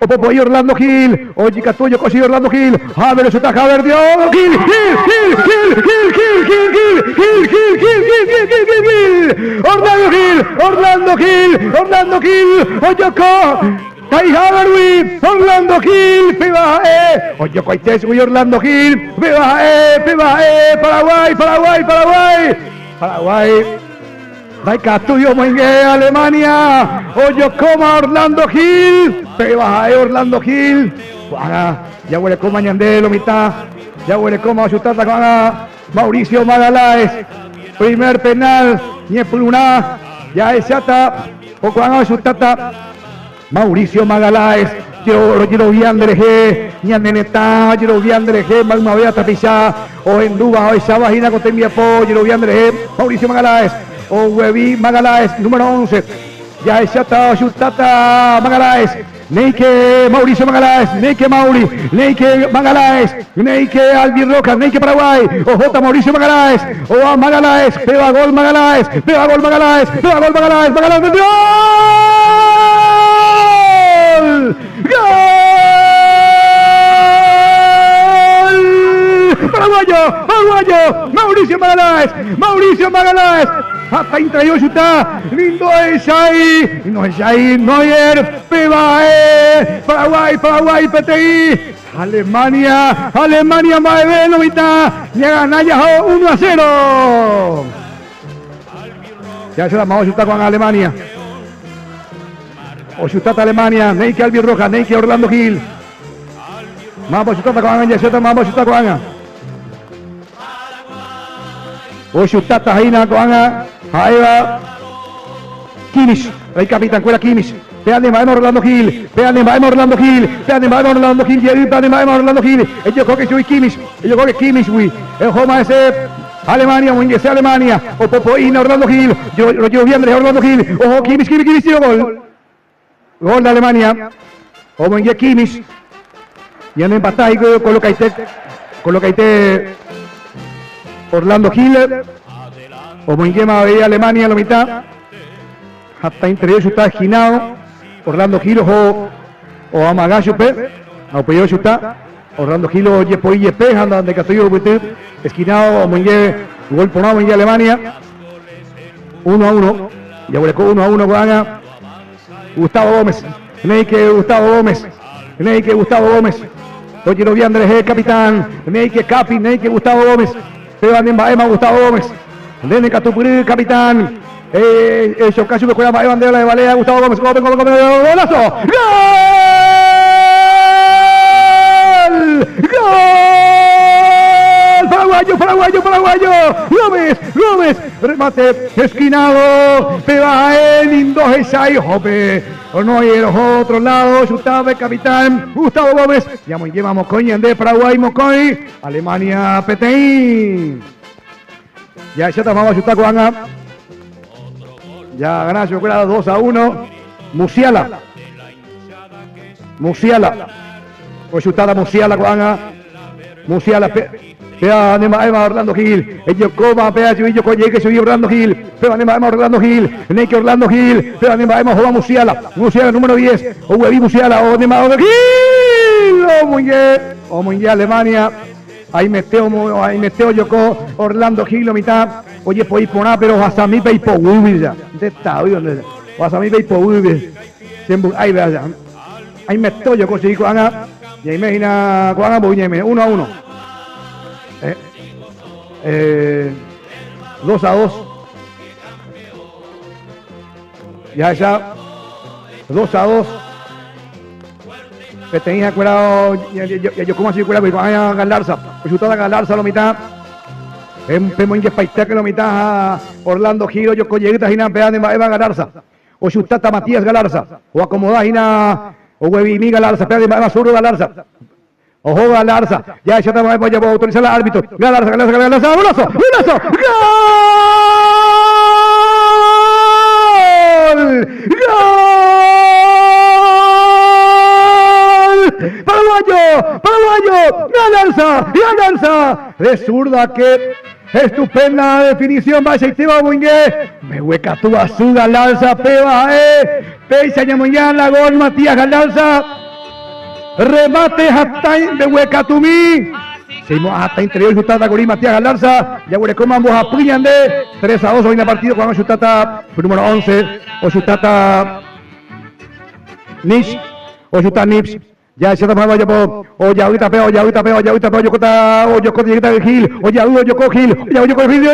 Opopo'i Orlando Gil, ojikatu ojokosi Orlando Gil, Haber ochuta Haber dio, Gil, Gil, Gil, Gil, Gil, Gil, Gil, Gil, Gil, Gil, Gil, Gil, Gil, Gil, Gil, Gil, Orlando Gil, Orlando Gil, Orlando Gil, ojoko, Kai Haberwi, Orlando Gil, péva ha'e, ojokoite chugui Orlando Gil, péva ha'e, péva ha'e, Paraguay, Paraguay, Paraguay, Paraguay. Ndaikatúi omoinge Alemania, ojokóma Orlando Gil, péva ha'e Orlando Gil. Ko'ág̃a jaguerekóma ñande lo mitã, jaguerekóma ochutáta ko'ág̃a Mauricio Magalhaes. Primer penal ñepyrũrã jahecháta ko ko'ág̃a ochutáta Mauricio Magalhaes. Rojerovia nderehe, ñane retã ojerovia nderehe, maymavéva tapicha ohendúva ha ohecháva hína ko tembiapo ojerovia nderehe. Mauricio Magalhaes, oguevi Magalhaes, número 11. Jahecháta ochutáta Magalhaes. Néike Mauricio Magalhaes, néike Mauri, néike Magalhaes, néike Albi Rojas, néike Paraguay, ohóta Mauricio Magalhaes, oa Magalhaes, péva gol Magalhaes, péva gol Magalhaes, péva gol Magalhaes, Magalhaes metió! ¡Gol! ¡Gol! ¡Paraguayo! ¡Paraguayo! Mauricio Magalhaes, Mauricio Magalhaes, Hata intraiochuta, lindo echai, no echai, Neuer, Pevae, Paraguay, Paraguay, PTI, Alemania, Alemania, mba'eve lo mitã, ñagana jaho 1 a 0. Ya se la ochuta con Alemania. Ochutata Alemania, Neike Albi Rojas, Neike Orlando Gil. Mamo ochutata ko'ág̃a, Yachata, mamo ochuta ko'ág̃a. Ochutáta hína ko'ág̃a ha'éva Kimmich, la ikapitankuéra Kimmich. Péa ne mba'éma Orlando Gil, péa ne mba'éma Orlando Gil, péa ne mba'éma Orlando Gil jey, péa ne mba'éma Orlando Gil. Ejokóke chugui Kimmich, ejokóke Kimmich-gui. Ohóma hese Alemania, omoingese Alemania. Opopo'ína Orlando Gil, rojerovia nderehe Orlando Gil. Oho Kimmich, Kimmich, Kimmich, tiro gol. Gol de Alemania. Omoinge Kimmich. Ñane empatá colocaite, colocaite Orlando Gil. Omoingéma avei Alemania lo mitad. Hasta interior está esquinado. Orlando Gil oho o amaga chupe. Upéi ochuta. Orlando Gil ojepoi jepe ha ndaikatúi ohupyty. Esquinado omoinge gol porã omoinge Alemania. 1 a 1. Jaguereko 1 a 1 ko'ág̃a. Gustavo Gómez. Neike Gustavo Gómez. Neike Gustavo Gómez. Ojerovia nderehe capitán. Neike Capi, Neike Gustavo Gómez. Péva ne mba'éma Gustavo Gómez. Nde ne katupyry capitán. Eh, echoka chupekuéra mba'éva ndéve la evalea Gustavo Gómez. Gómez, Gómez, Gómez, golazo. ¡Gol! ¡Gol! Paraguayo, paraguayo, paraguayo. Gómez, Gómez. Remate esquinado. Péva ha'e ndohechái ohope. Neuer oho otro lado. Chutave capitán Gustavo Gómez. Ñamoingéma mokõi ñande Paraguay mokõi. Alemania peteĩ. Jahecháta máva chuta ko'ág̃a. Ya gana chupekuéra 2 a 1. Musiala. Musiala. Ochutáta Musiala ko'ág̃a. Musiala pe péva ne mba'éma Orlando Gil. Ejokóma péva chugui joko jeýke chugui Orlando Gil. Péva ne mba'éma Orlando Gil. Néike Orlando Gil. Péva ne mba'éma ohóva Musiala. Musiala número 10. Oguevi Musiala. O ne mba'éma Gil. Omoinge. Omoinge Alemania. Haimete haimete ojoko Orlando Gil lo mitã. Ojepoi porã pero ohasami pe ipoguýgui ja. Nde tavy nde. Ohasami pe ipoguýgui. Chemby'ái péva ja. Haimete ojoko chugui ko'ág̃a ñaime hína ko'ág̃a mboy ñaime 1 a 1. Eh, eh, 2 a 2. Jahecha 2 a 2. Peteĩ ha'ekuéra jajokóma chupekuéra ko'ág̃a Galarza. Ochutáta Galarza lo mitã. Pemoingepaitéke lo mitã ha Orlando Gil ojoko jeýta hína péva ne mba'éva Galarza. Ochutáta Matías Galarza. Oakomoda hína oguevimi Galarza. Péva ne mba'éva zurdo Galarza. Oho Galarza. Jahecháta mba'épa ojapo autoriza la árbitro. Galarza, Galarza, Galarza. ¡Golazo! ¡Golazo! ¡Gol! ¡Gol! ¡Paraguayo! ¡Paraguayo! ¡Galarza! ¡Galarza! De zurda que estupenda definición. Vaya omoinge. Mbeguekatu asy Galarza. Péva ha'e. Péicha ñamoña la gol Matías Galarza. Remate hatã mbeguekatumi. Seimo'ã hatã interior chutáta kuri Matías Galarza. Jaguerekóma mbohapy ñande. 3 a 2 oĩna partido ko'ág̃a ochutáta número 11. Ochutáta Nips. Ochuta Nips. Jahecháta mba'épa ojapo. Ojavy tape, ojavy tape, ojavy tape, ojokóta, ojokóta jeýta Gil. Ojavy, ojoko Gil. Ojavy, ojoko Gil. Gil,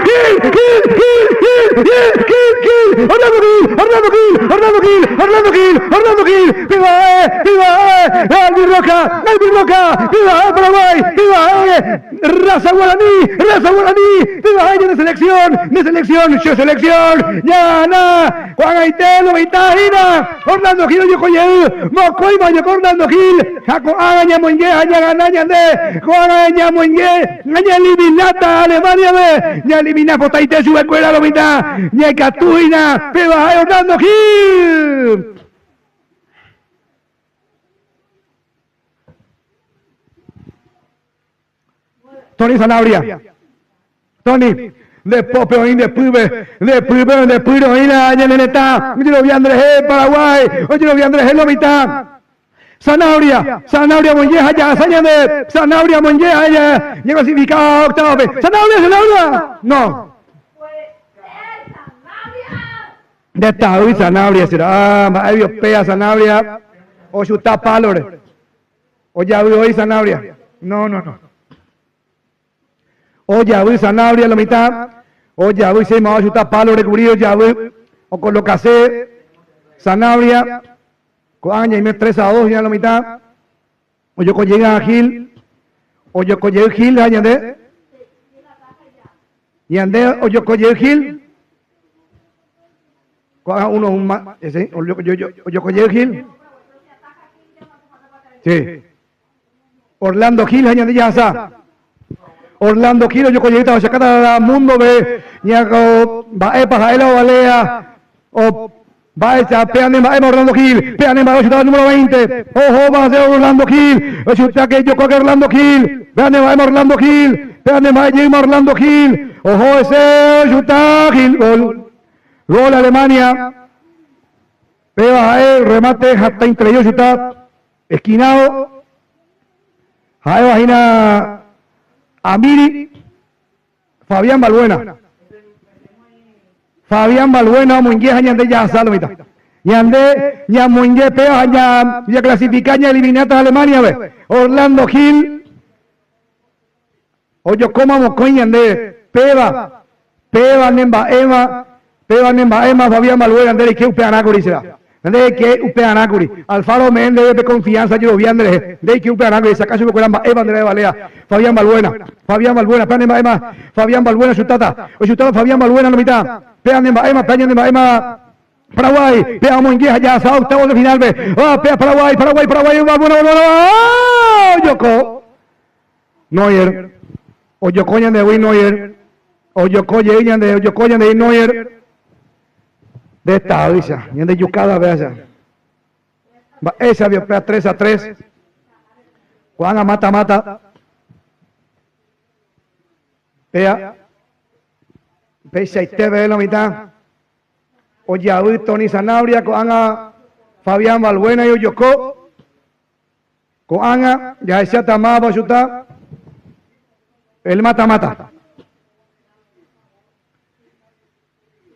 Gil, Gil, Gil, Gil, Gil, Gil, Gil. Orlando Gil, Orlando Gil, Orlando Gil, Orlando Gil, Orlando Gil. ¡Viva, eh! ¡Viva, eh! ¡Albi Roca! ¡Albi Roca! ¡Viva, eh, Paraguay! ¡Viva, eh! ¡Raza Guaraní! ¡Raza Guaraní! ¡Viva, eh! ¡De selección! ¡De selección! ¡Yo selección! ¡Ya, Juan Aitelo, Vitajina! Orlando Gil, Yocoyel, Mocoima, Yoko Orlando Gil, Jaco Agaña Moingue, Aña Ganaña de, Juan Aña Moingue, Aña Eliminata, Alemania de, Ña Elimina, Potaite, Subecuela, Lomita, Ña Catuina, Viva, Orlando Gil. Tony Sanabria. Tony. De pope oĩ nde pýpe, nde pýpe oĩ nde pýre oĩ la ñane retã, ojerovia nderehe Paraguái, ojerovia nderehe lo mitã. Sanabria, Sanabria omoinge ha jahasa ñande, Sanabria omoinge ha ñaklasifica octavo-pe. Sanabria, Sanabria! No. Nde tavy Sanabria será. Ah, mba'e biopea Sanabria ochuta pálore. Ojavy oĩ Sanabria. No, no, no. Ojavy Sanabria lo mitad. Ojavy se ma ochuta palo recubrí ojavy. Ocolocase Sanabria. Ko'ág̃a ñaime 3 a 2 ya lo mitad. Ojoko llega Gil. Ojoko jey Gil ha ñande. Ñande ojoko jey Gil. Ko'ág̃a uno un ma, ese, ojoko jey Gil. Sí. Orlando Gil ha ñande jahasa. Orlando Gil ojoko jeýta ochakáta mundo ve ñako mba'épa ha'e la ovalea o mba'éicha péa ne mba'éma Orlando Gil péa ne mba'e ochutáva número 20 oho va Orlando Gil ochutáke ijokóke Orlando Gil péa ne mba'éma Orlando Gil péa ne mba'e jeýma Orlando Gil oho ese ochuta Gil gol gol Alemania péva ha'e remate hatã entre ochuta Esquinado, ha'éva hína Amiri, Fabián Balbuena. Fabián Balbuena omoinge ha ñande jahasa lo mitã. Ñande ñamoinge péva ha ña, ñaclasifica ñaeliminata Alemania-pe. Orlando Gil ojokóma mokõi ñande péva, péva ne mba'éma, péva ne mba'éma Fabián Balbuena nde reike upearã kuri será. Nde reike upearã kuri. Alfaro ome'ẽ ndéve pe confianza jerovia nde rehe. Nde reike upearã kuri. Esaka chupekuéra mba'épa nde revalea. Fabián Balbuena, Fabián Balbuena, péa ne mba'éma Fabián Balbuena chutáta. Ochutáta Fabián Balbuena lo mitã. Péa ne mba'éma, péa ñane mba'éma Paraguay, péa omoinge ha jahasa octavos de final-pe. Ah, péa Paraguay, Paraguay, Paraguay, Balbuena, Balbuena, ah, ojoko. Neuer, ojoko ñandehegui Neuer, ojoko jey ñande, ojoko ñandehegui Neuer. De esta ñande jukada véacha. Mba'éicha biopea 3 a 3. Ko'ág̃a mata mata. Péa peichaite peve lo mitã. Ojavy Tony Sanabria, ko'ág̃a Fabián Balbuena y ojoko. Ko'ág̃a jahecháta mávapa ochuta el mata mata.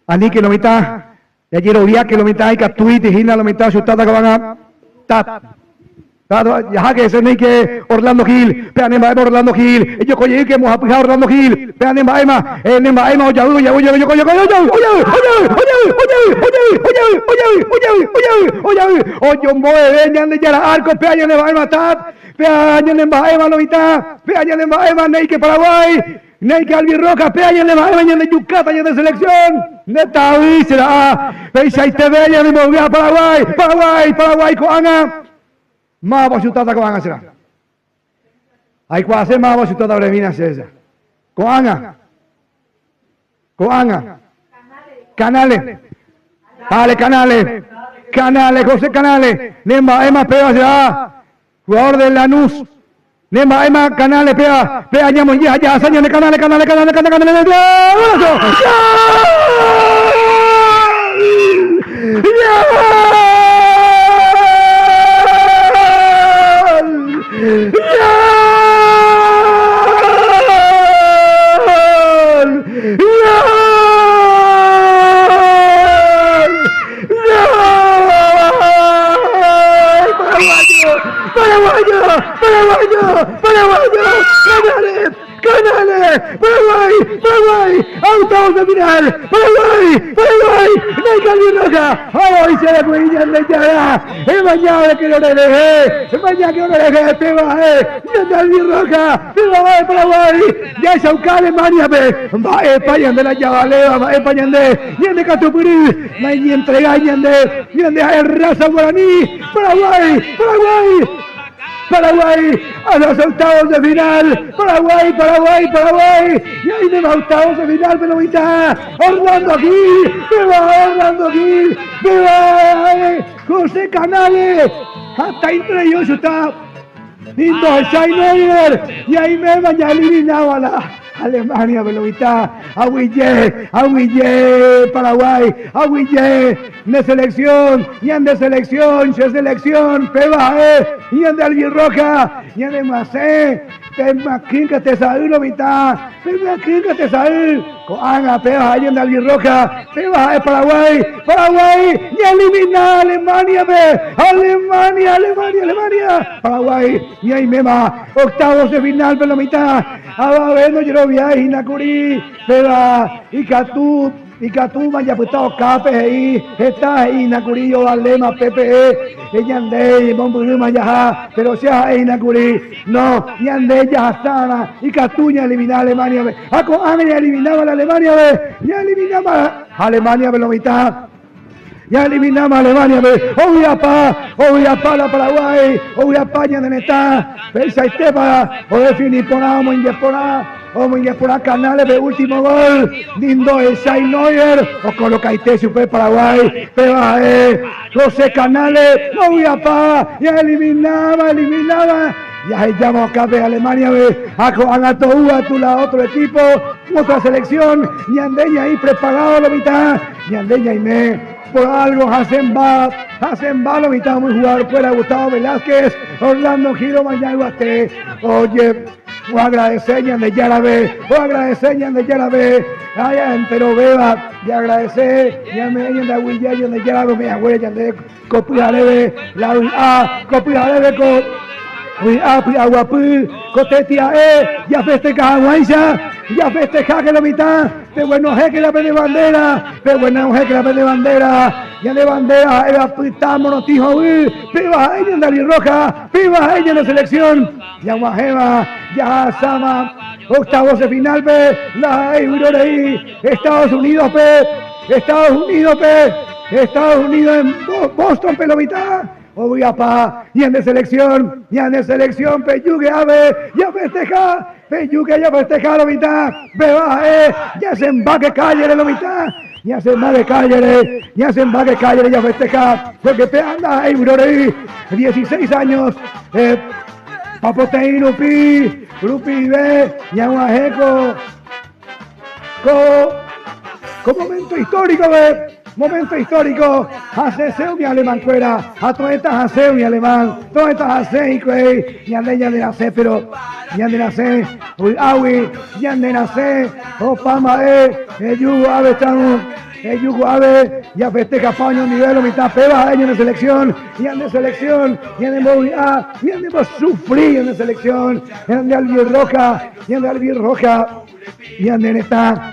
Aníke lo mitã, jajeroviáke lo mitã ikatúiti hína lo mitã ochutáta ko'ág̃a tat. Tat, jaháke hese néike Orlando Gil, péa ne mba'éma Orlando Gil, ejoko jeýke mbohapyha Orlando Gil, péa ne mba'éma, ne mba'éma ojavy, ojavy, ojavy, ojoko, ojoko, ojavy, ojavy, ojavy, ojavy, ojavy, ojavy, ojavy, ojavy, ojavy, ojavy, ojombo'eve Ñandejára arco, péa ñane mba'éma tat, péa ñane mba'éma lo mitã, péa ñane mba'éma néike Paraguay, néike Albi Rojas, péa ñane mba'éma ñande jukáta ñande selección, nde tavy será, peichaiteve ñane mbovy'a Paraguay, Paraguay, Paraguay ko'ág̃a, máva ochutáta ko'ág̃a será. Aikuaase máva ochutáta brevina chéicha. Ko'ág̃a. Ko'ág̃a. Canales. Dale, Canales. Canales, José Canales. Ne mba'éma péva será. Jugador de Lanús. Ne mba'éma Canales péva. Péva ñamoinge ha jahasa ñande Canales, Canales, Canales, Canales, Canales. ¡Golazo! ¡Gol! Paraguayo! Paraguayo! Paraguayo! Canales! Canales! Paraguay! Paraguay! Octavos de final! Paraguay! Paraguay! Nike Roja! ¡Hoy se le fue de ¡El mañana que no le dejé! ¡El mañana que no le dejé! ¡Te va, eh! Roja! ¡Te va, Paraguay! ¡Ya es Alemania, be! ¡Va, España de la Yabaleva! ¡Va, España de! ¡Ñande Catupuri! ¡Ñande entrega, ñande! ¡Ñande raza guaraní! ¡Paraguay! ¡Paraguay! Paraguay a los octavos de final. Paraguay, Paraguay, Paraguay. Y ahí me va octavos de final, pero mitad. Orlando Gil. ¡Viva Orlando Gil! ¡Viva José Canales! Hasta entre ellos está Lindo Scheineuer. Y ahí me va ya eliminado a la Alemania, Belovita, Aguille, Aguille, Paraguay, Aguille, de selección, y de selección, se selección, Peba, y de Albirroja, y de Macé, Pemaquín que te saúl, mitad, Pemaquín que te saúl, Coanga, Peba, y de Albirroja, Peba, Paraguay, Paraguay, y elimina a Alemania, be, Alemania, Alemania, Alemania, Paraguay, y ahí mema, octavos de final, pero mitad, Ababeno, Yerovia, Inacuri, Peba, Icatú, Icatú, Mayaputao, Cape, ahí, está Inacuri, Alema, PPE, Ñande, Momburu, Mayajá, pero sea Inacuri, no, Ñande, Yajastana, Icatuña, eliminaba a Alemania, Acoame, eliminaba a la Alemania, ya eliminaba a Alemania, lo mitad. Ya eliminamos a Alemania, ve. Obvia pa, obvia pa la Paraguay, obvia pa ñandenetá, pensa y tepa, o definipona, o inyeponá, o inyeponá Canales de último gol, Nindo el Neuer, o colocaite super Paraguay, pero José Canales, obvia pa, ya eliminaba, eliminaba. Ya se llama acá de Alemania, ve, a tu la otro equipo, otra selección, Ñandeña ahí preparado la mitad, Ñandeña y me, por algo hacen va, hacen va la mitad, muy jugador fuera Gustavo Velázquez, Orlando Giro, Mañaguate, oye, o agradecer de Yarabe, o agradecer de Yarabe, allá entero beba, y agradecer, ya me de Aguilla, de Yarabe, mi abuela, de Copiarebe, la A, Copiarebe con api aguapu, cotetia e, ya festeja aguaiza, ya festeja que la mitad, de bueno que la de bandera, de bueno que la de bandera, ya de bandera, era pitamo no tijo, viva ella en la roja, viva ella en la selección, ya guajeva, ya sama, octavos de final, pe, la Euro Estados Unidos, pe, Estados Unidos, pe, Estados Unidos en Boston, pe, la mitad. Obiapa, y en de selección, y en de selección, Peyugue ave, ya festeja, Peyugue ya festeja la mitad, beba, ya se embaque calle de la mitad, ya se embaque calle, ya se embaque calle, ya festeja, porque pe anda, ey, 16 años, Papotei, Rupi, Rupi, B, Yaguajeco, con momento histórico, ve. Momento histórico, hace mi alemán fuera, a todas estas hace mi alemán, todas estas hace y que ya de ya de nace, pero ya de nace, uy awi, ya de nace, Obama el yugo ave estamos, el yugo ave, ya festeja paño nivel, mitad peba, año de selección, ya de selección, ya de móvil a, ya de sufrir en selección, ya de albir roja, ya de albir roja, ya de esta.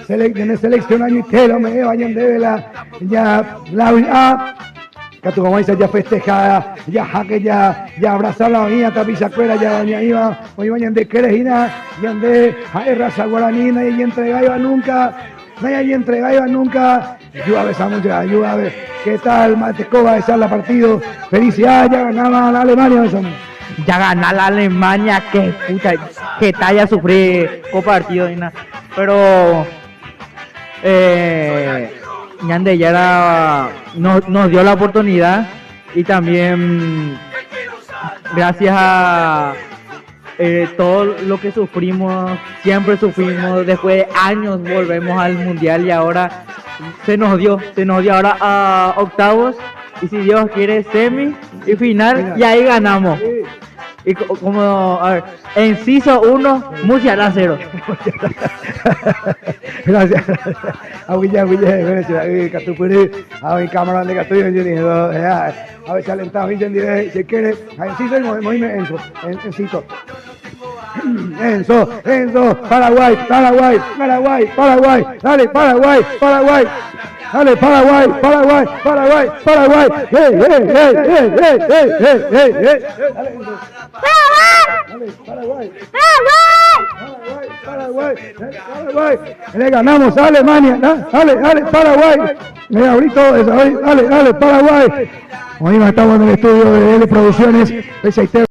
Selección, selección año y telo me vayan de la ya la A Catucomaisa ya festeja, ya jaque, ya, ya abrazar la niña, tapiza cuera, ya ya iba, hoy vayan de Querejina, ya de raza guaranina y entrega iba nunca, nadie entrega iba nunca. Ayuda besamos ya, ayuda ¿Qué tal, Matecoba, esa la partido? Felicidades, ya ganaba la Alemania, besamos. Ya gana la Alemania, que puta, que talla sufrir compartido y nada. Pero Ñande ya nos dio la oportunidad y también gracias a todo lo que sufrimos, siempre sufrimos, después de años volvemos al mundial y ahora se nos dio ahora a octavos y si Dios quiere semi y final y ahí ganamos. Y como, a ver, Enciso 1, Musiala 0. Gracias. Aguille, aguille, che katupyry, ha oĩ cámara ndekatúi oñeñe'ẽ, ha oechalenta oĩ chendive, che ykére, ha Enciso oĩme Enzo, Encito. Enzo, Enzo, Paraguay, Paraguay, Paraguay, Paraguay, dale, Paraguay, Paraguay, dale, Paraguay, Paraguay, Paraguay, Paraguay, hey, hey, hey, hey, hey, hey, hey, hey, hey, dale, Enzo. Dale, Paraguay. Paraguay, Paraguay, Paraguay. Le ganamos a Alemania. Dale, dale, Paraguay. Le abrí todo eso. Dale, dale, Paraguay. Hoy estamos en el estudio de L Producciones.